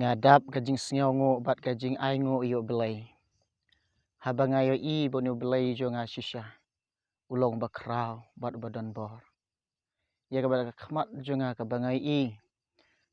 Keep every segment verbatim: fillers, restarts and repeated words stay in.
Nga dap ka jingsngew nguh bad ka jingai nguh ïa u Blei. Haba nga ïohi ba une u Blei jong nga shisha u long ba khraw bad ba don bor. Ïa kaba da ka khmat jong nga kaba nga ïohi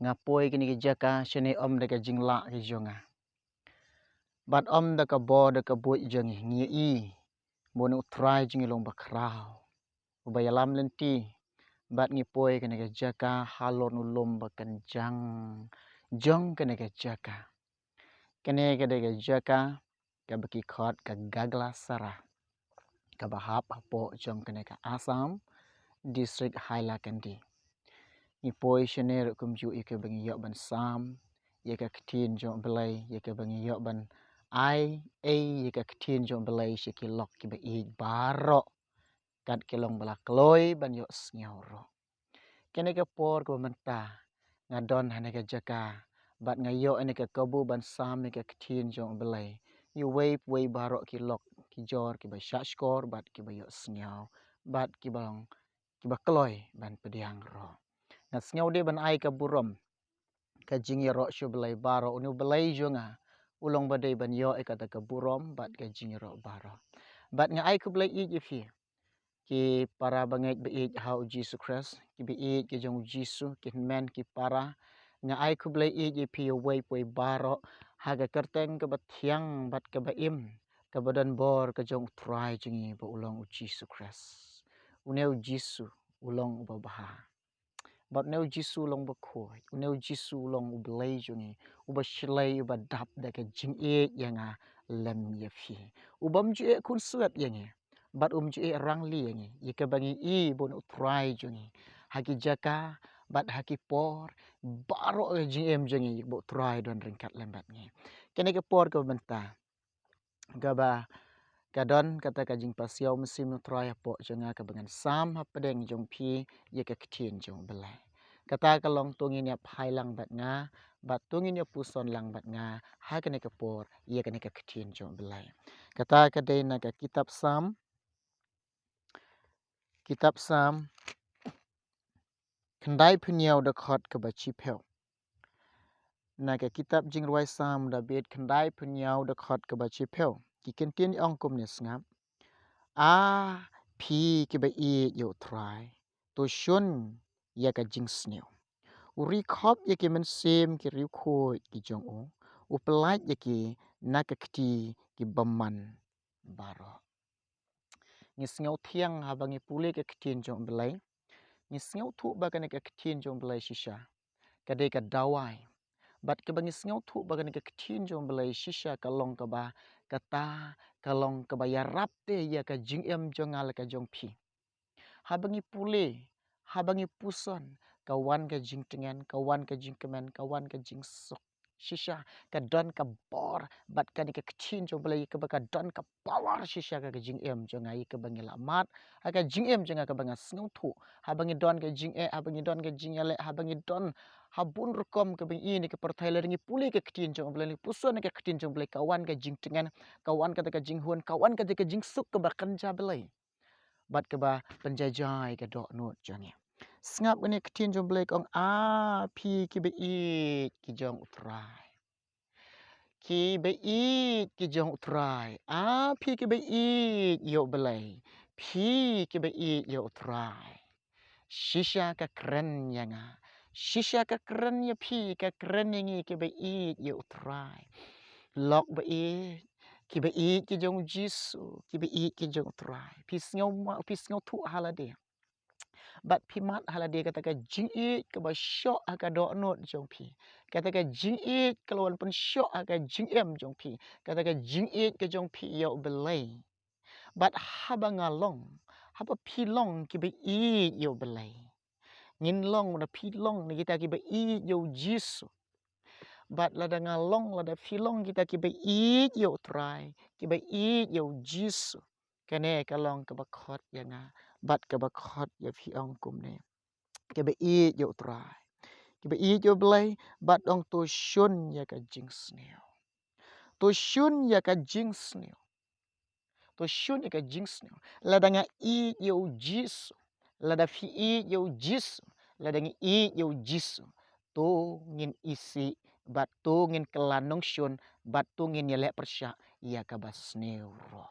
nga poi kane ka jaka shane ym da ka jinglah ka jong nga. Bad ym da ka bor da ka buit jong ngi, ngi ïohi ba une u Trai jong ngi u long ba khraw, uba ïalam lynti. Bad ngi poi kane ka jaka halor u lum ba kynjang jong kane ka jaka. Kane ka dei ka jaka kaba ki khot ka Gaglasara, kaba hap hapoh jong kane ka Assam, district Hailakandi. Ngi poi shane ruh kumjuh ïa kaba ngi ïoh ban sam ïa ka ktien jong u Blei, ïa kaba ngi ïoh ban ai ei ïa ka ktien jong u Blei sha ki lok kiba ïeit baroh, kat ki long ba la kloi ban ïohsngew ruh. Kane ka por kaba mynta nga don ha kane ka jaka bad nga ïoh ïa kane ka kabu ban sam ïa ka ktien jong u Blei ïa uwei pa uwei baroh ki lok ki jor kiba shahshkor bad kiba ïohsngew bad kiba long kiba kloi ban pdiang ruh. Nga sngew dei ban ai ka burom, ka jingïaroh sha u Blei baroh. Une u Blei jong nga u long ba dei ban ïoh ïa kata ka burom bad ka jingïaroh baroh. Bad nga ai khublei ïeit ïa phi ki para bangeit ba ïeit ha u Jisu Khrist, kiba ïeit ki jong u Jisu, ki hynmen ki para. Nga ai khublei ïeit ïa phi ïa uwei pa uwei baroh ha ka kyrteng kaba thiang bad kaba im, kaba don bor ka jong u Trai jong ngi ba u long u Jisu Khrist. Une u Jisu u long uba bha. Bad une u Jisu u long bakhuid, une u Jisu u long u Blei jong ngi, uba shlei, uba dap da ka jingïeit ïa nga lem ïa phi. Ubym ju ïeh khunswet ïa ngi, bad um ju ïeh rangli ïa ngi, ïa kaba ngi i ba une u Trai jong ngi ha ki jaka bad ha ki por baroh ka jingim jong ngi, ba u Trai don ryngkat lem bad ngi. Kane ka por kaba mynta kaba ka don kata ka jingpasiaw mynsiem u Trai hapoh jong nga kaba ngan sam hapdeng jong phi ïa ka ktien jong u Blei. Kata ka long to ngin ïa phai lang bad nga, bad to ngin ïa puson lang bad nga ha kane ka por ïa kane ka ktien jong u Blei. Kata ka dei na ka kitab Salm, kitab Salm khyndai phew hynñiew dkhot kaba shiphew. Na ka kitab Jingrwai Salm Dabid khyndai phew hynñiew dkhot kaba shiphew, ki kyntien ong kumne, sngap: A phi kiba ïeit ïa u Trai, to shun ïa ka jingsniew. U ri khop ïa ki mynsiem ki riewkhuid ki jong u, u pyllait ïa ki na ka kti ki bymman baroh. Ngi sngewthiang haba ngi pule ka ktien jong u Blei, ngi sngewthuh ba kane ka ktien jong u Blei shisha ka dei ka dawai. Bad kaba ngi sngewthuh ba kane ka ktien jong u Blei shisha ka long kaba, kata ka long kaba ïarap te ïa ka jingim jong nga la ka jong phi. Haba ngi pule, haba ngi puson, ka wan ka jingtngen, ka wan ka jingkmen, ka wan ka jingsuk. Shisha ka don ka bor bad kane ka ktien jong u Blei kaba ka don ka power shisha ha ka jingim jong nga, ïa kaba ngi la mad ha ka jingim jong nga, kaba nga sngewthuh. Haba ngi don ka jingeh, haba ngi don ka jingïaleh, haba ngi don ha bun rukom kaba ngi i ha kane ka pyrthei, lada ngi pule ka ktien jong u Blei, ngi puson ïa ka ktien jong u Blei, ka wan ka jingtngen, ka wan kata ka jinghun, ka wan kata ka jingsuk kaba kynja Blei bad kaba pynjaijai ka dohnud jong ngi. Sngap kane ka ktien jong u Blei ka ong: A phi kiba ïeit ki jong u Trai, kiba ïeit ki jong u Trai. A phi kiba ïeit ïa u Blei, phi kiba ïeit ïa u Trai, shisha ka kren ïa nga, shisha ka kren ïa phi, ka kren ïa ngi kiba ïeit ïa u Trai. Lok ba ïeit, kiba ïeit ki jong u Jisu, kiba ïeit ki jong u Trai, phi sngew ma, phi sngewthuh ha lade, bad phi mad ha lade kata ka jingïeit kaba shoh ha ka dohnud jong phi, kata ka jingïeit ka la wan pynshoh ha ka jingim jong phi, kata ka jingïeit ka jong phi ïa u Blei. Bad haba nga long, haba phi long kiba ïeit ïa u Blei, ngin long, lada phi long na kita kiba ïeit ïa u Jisu, bad lada nga long, lada phi long kita kiba ïeit ïa u Trai, kiba ïeit ïa u Jisu, kane ka long kaba khot ïa nga bad kaba khot ïa phi, ong kumne: Kiba ïeit ïa u Trai, kiba ïeit ïa u Blei, bad ong to shun ïa ka jingsniew. To shun ïa ka jingsniew. To shun ïa ka jingsniew. Lada nga ïeit ïa u Jisu, lada phi ïeit ïa u Jisu, lada ngi ïeit ïa u Jisu, to ngin isih bad to ngin kylla nongshun, bad to ngin ïaleh pyrshah ïa kaba sniew ruh.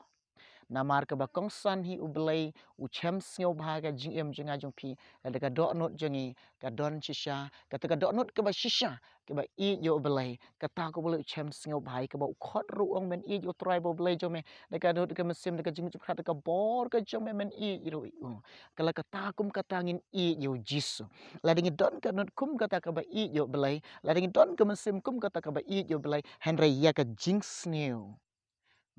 Namar kaba kongsan hi U Blei u shem sngewbha ka jingim jong nga jong phi, lada ka dohnud jong ngi ka don shisha, kata ka dohnud kaba shisha kaba ïeit ïa U Blei, kata ka U Blei u shem sngewbha ïa kaba u khot ruh u ong men ïeit ïa U Trai ba U Blei jong me, da ka dohnud ka mynsiem da ka jingmut jingpyrkhat da ka bor ka jong me men ïeit ruh ïa u. Ka la kata kum kata ngin ïeit ïa U Jisu. Lada ngi don ka dohnud kum kata kaba ïeit ïa U Blei, lada ngi don ka mynsiem kum kata kaba ïeit ïa U Blei, hynrei ïa ka jingsniew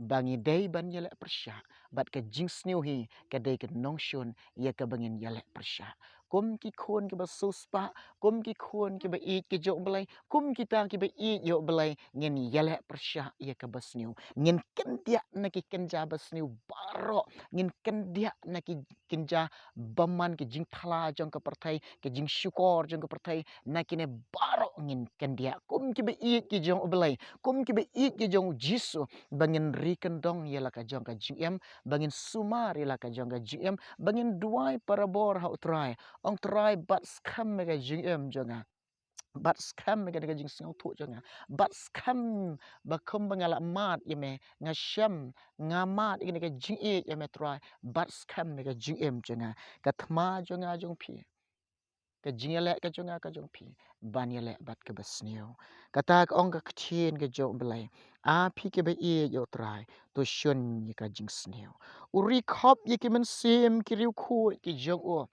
ba ngi dei ban ïaleh pyrshah, bad ka jingsniew hi ka dei ka nongshun ïa kaba ngin ïaleh pyrshah. Kum ki khun kiba siewspah, kum ki khun kiba ïeit ki jong U Blei, kum kita kiba ïeit ïa U Blei, ngin ïaleh pyrshah ïa kaba sniew. Ngin kyndiah na ki kynja ba sniew baroh, ngin kyndiah na ki kynja bymman, ki jingphla jong ka pyrthei, ki jingshukor jong ka pyrthei, na kine baroh ngin kyndiah kum kiba ïeit ki jong U Blei, kum kiba ïeit ki jong U Jisu, ba ngin ri kyndong ïa la ka jong ka jingim, ba ngin sumar ïa la ka jong ka jingim, ba ngin duwai para bor ha U Trai, ong Trai bat skhem ïa ka jingim jong nga, bat skhem ïa ka jingsngewthuh jong nga, bat skhem ba kumba nga la mad ïa me, nga shem, nga mad ïa ka jingïeit ïa me Trai, bat skhem ïa ka jingim jong nga, ka thma jong nga jong phi, ka jingïaleh ka jong nga ka jong phi, ban ïaleh bad kaba sniew. Kata ka ong ka ktien ka jong U Blei, a phi kiba ïeit ïa U Trai, to shun ïa ka jingsniew. U ri khop ïa ki mynsiem ki riewkhuid ki jong u.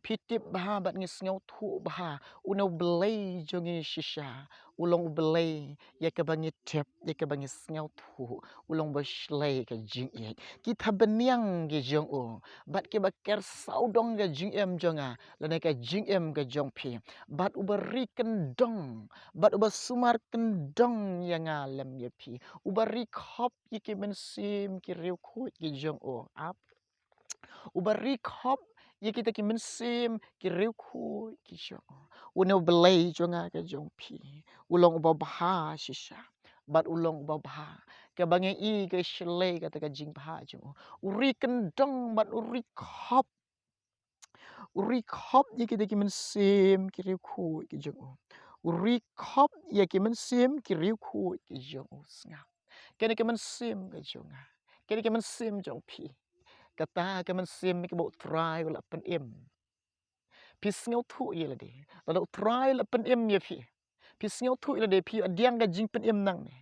Phi tip bha bad ngi sngewthuh bha, une U Blei jong ngi shisha u long U Blei ïa kaba ngi tip, ïa kaba ngi sngewthuh, u long ba shlei ka jingïeit. Ki thapniang ki jong u, bad kiba ker sawdong ka jingim jong nga lane ka jingim ka jong phi, bad uba ri kyndong, bad uba sumar kyndong ïa nga lem ïa phi, uba ri khop ïa ki mynsiem ki riewkhuid ki jong u. Ap uba ri khop ïa kita ki mynsiem ki riewkhuid ki jong u. Une U Blei jong nga ka jong phi, u long uba bha shisha, bad u long uba bha, kaba ngi i ka shlei kata ka jingbha jong u. U ri kyndong bad u ri khop, u ri khop ïa kita ki mynsiem ki riewkhuid ki jong u. U ri khop ïa ki mynsiem ki riewkhuid ki jong u. Sngap, kane ka mynsiem ka jong nga, kane ka mynsiem jong phi, kata ka mynsiem kaba U Trai u la pynim. Phi sngewthuh ïa lade, lada U Trai u la pynim ïa phi, phi sngewthuh ïa lade, phi ïoh pdiang ka jingpynim nangne.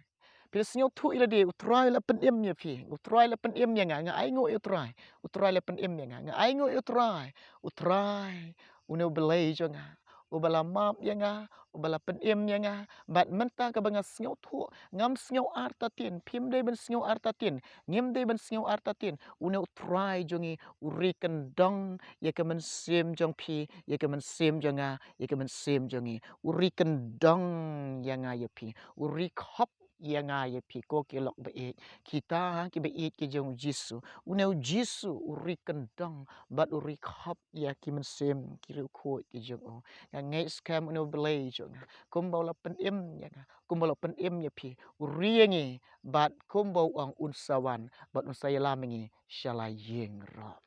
Phi sngewthuh ïa lade, U Trai u la pynim ïa phi, U Trai u la pynim ïa nga, nga ainguh ïa U Trai, U Trai u la pynim ïa nga, nga ainguh ïa U Trai, U Trai, une U Blei jong nga, uba la map ïa nga, uba la pynim ïa nga. Bad mynta kaba nga sngewthuh, ngam sngew artatien, phim dei ban sngew artatien, ngim dei ban sngew artatien, une U Trai jong ngi u ri kyndong ïa ka mynsiem jong phi, ïa ka mynsiem jong nga, ïa ka mynsiem jong ngi. U ri kyndong ïa nga ïa phi, u ri khop ïa nga ïa phi, ko ki lok ba ïeit, kita kiba ïeit ki jong U Jisu. Une U Jisu u ri kyndong bad u ri khop ïa ki mynsiem ki riewkhuid ki jong u. Nga ngeit skhem une U Blei jong nga, kumba u la pynim ïa nga, kumba u la pynim ïa phi, u ri ïa ngi, bad kumba u ong un sa wan bad un sa ïalam ïa ngi sha la ïing roh.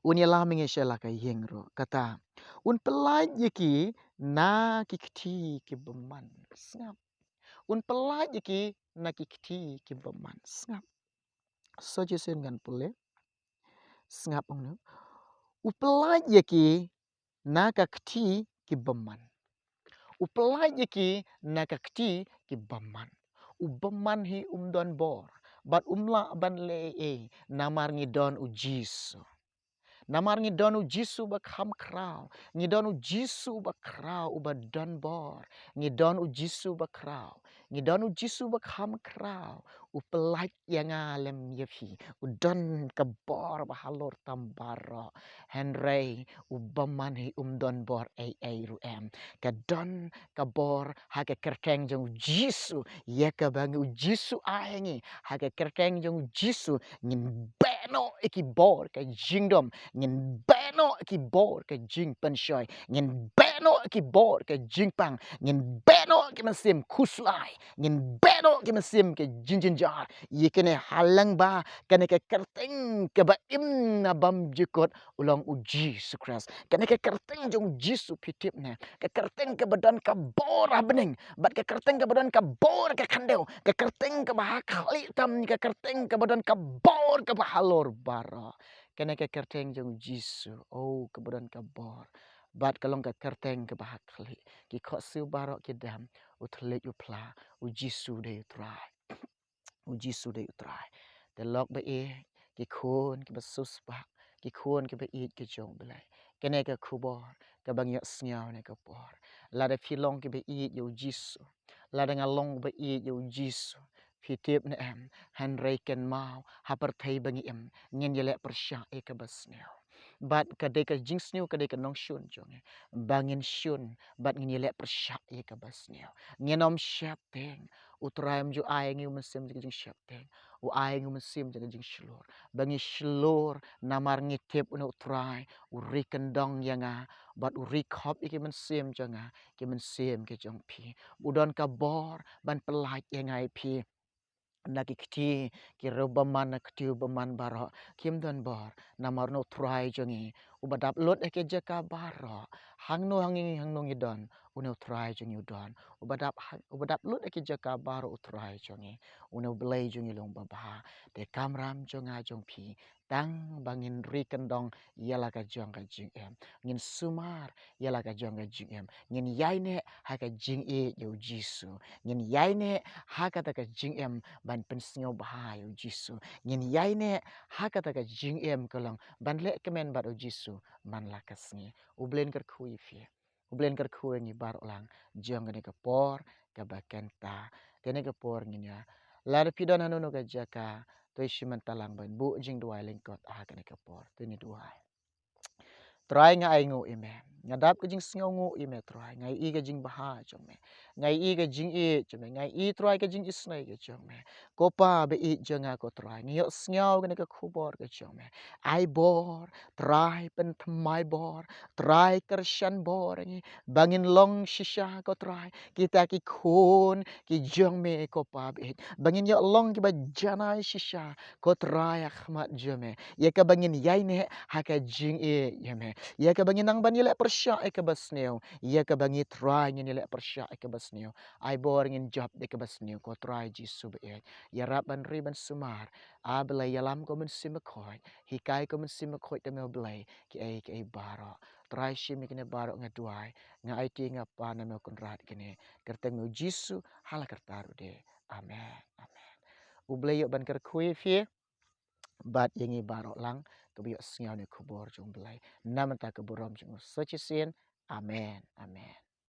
Un ïalam ïa ngi sha la ka ïing roh. Kata, un pyllait ïa ki na ki kti ki bymman. Sngap. Un pyllait ïa ki na ki kti ki bymman. Sngap. Sa shisien ngan pule. Sngap, ong u. U pyllait ïa ki na ka kti ki bymman. U pyllait ïa ki na ka kti ki bymman. U bymman hi um don bor, bad um lah ban leh ei ei, namar ngi don U Jisu. Namar ngi don U Jisu ba kham khraw, ngi don U Jisu ba khraw, uba don bor. Ngi don U Jisu ba khraw, ngi don U Jisu ba kham khraw. U pyllait ïa nga lem ïa phi, u don ka bor ba halor tam baroh. Hynrei u bymman hi um don bor ei ei ruh em. Ka don ka bor ha ka kyrteng jong U Jisu, ïa kaba ngi, U Jisu ai ngi, ha ka kyrteng jong U Jisu ngin beh noh ïa ki bor ka jingdom, ngin beh noh ïa ki bor ka jingpynshoi, ngin beh beh noh ki bor ka jingpang, ngin beh noh ki mynsiem khuslai, ngin beh noh ki mynsiem ka jingjynjar. Ïa kane ha lang ba kane ka kyrteng kaba im na bymjukut u long u Jisu Khrist. Kane ka kyrteng jong u Jisu phi tip ne, ka kyrteng kaba don ka bor ha bneng, bad ka kyrteng kaba don ka bor ha ka khyndew, ka kyrteng kaba ha khlieh tam, ka kyrteng kaba don ka bor kaba halor baroh. Kane ka kyrteng jong u Jisu, oh, kaba don ka bor. Bad ka long ka kyrteng kaba ha khlieh. Ki khohsiew baroh ki dam, u thylliej u phla, u Jisu dei u Trai. U Jisu dei u Trai. Te lok ba ïeit, ki khun kiba siewspah, ki khun kiba ïeit ki jong u Blei. Kane ka khubor kaba ngi ïohsngew ha kane ka por. Lada phi long kiba ïeit ïa u Jisu, lada nga long ba ïeit ïa u Jisu, phi tip ne em, hynrei kynmaw, ha pyrthei ba ngi im, ngin ïaleh pyrshah ïa kaba sniew. Bad ka dei ka jingsniew, ka dei ka nongshun jong ngi, ba ngin shun bad ngin ïaleh pyrshah ïa kaba sniew. Ngin ym sheptieng. U Trai um ju ai ngi u mynsiem jong ka jingsheptieng, u ai ngi u mynsiem jong ka jingshlur, ba ngi shlur, namar ngi tip une u Trai u ri kyndong ïa nga, bad u ri khop ïa ki mynsiem jong nga, ki mynsiem ki jong phi. U don ka bor ban pyllait ïa nga ïa phi na ki kti ki riew bymman, na ki kti bymman baroh. Kim don bor, namar une u Trai jong ngi uba dap lut ha ki jaka baroh. Hangno hangno ngi don, une u Trai jong ngi u don. Uba dap ha-, uba dap lut ha ki jaka baroh u Trai jong ngi. Une u Blei jong ngi long babha. Te kamram jong nga jong phi, tang ba ngin ri kyndong ïa la ka jong ka jingim. Ngin sumar ïa la ka jong ka jingim. Ngin ïaineh ha ka jingïeit ïa u Jisu. Ngin ïaineh ha kata ka jingim ban pynsngewbha ïa u Jisu. Ngin ïaineh ha kata ka jingim ka long ban leh kmen bad u Jisu man la ka sngi. U Blei un kyrkhu ïa phi. U Blei un kyrkhu ïa ngi baroh lang jong kane ka por kaba kynta. Kane ka por ngin ïa, lada phi don hano hano ka jaka, to ïa shim bynta lang ban buh jingduwai lyngkot ha kane ka por. To ngin duwai. Trai, nga ainguh ïa me. Nga dap ka jingsngewnguh ïa me, Trai. Nga ïohi ka jingbha jong me. Nga ïohi ka jingïeit jong me. Nga ïohi, Trai, ka jingisynei ka jong me. Ko Pa ba ïeit jong nga, ko Trai, ngi ïohsngew kane ka khubor ka jong me. Ai bor, Trai, pynthymmai bor, Trai, kyrshan bor ïa ngi ba ngin long shisha, ko Trai, kita ki khun ki jong me, ko Pa ba ïeit, ba ngin ïoh long kiba janai shisha, ko Trai, ha khmat jong me, ïa kaba ngin ïaineh ha ka jingïeit ïa me, ïa kaba ngin nang ban ïaleh pyrshah ïa kaba sniew, ïa kaba ngi, Trai, ngin ïaleh pyrshah ïa kaba sniew. Ai bor ngin jop da kaba sniew, ko Trai Jisu ba ïeit. Ïarap ban ri ban sumar. A Blei, ïalam ko Mynsiem Bakhuid, hikai ko Mynsiem Bakhuid jong me, Blei, kiei kiei baroh. Trai, shim ïa kine baroh, nga duwai, nga aiti, nga pan na me, ko Kynrad kine. Kyrteng me u Jisu, ha la karta ruh de. Amen. Amen. U Blei ïoh ban kyrkhu ïa phi bad ïa ngi baroh lang kiba ïohsngew ïa kane ka khubor jong u Blei. Na bynta ka burom jong u Khrist. Amen. Amen.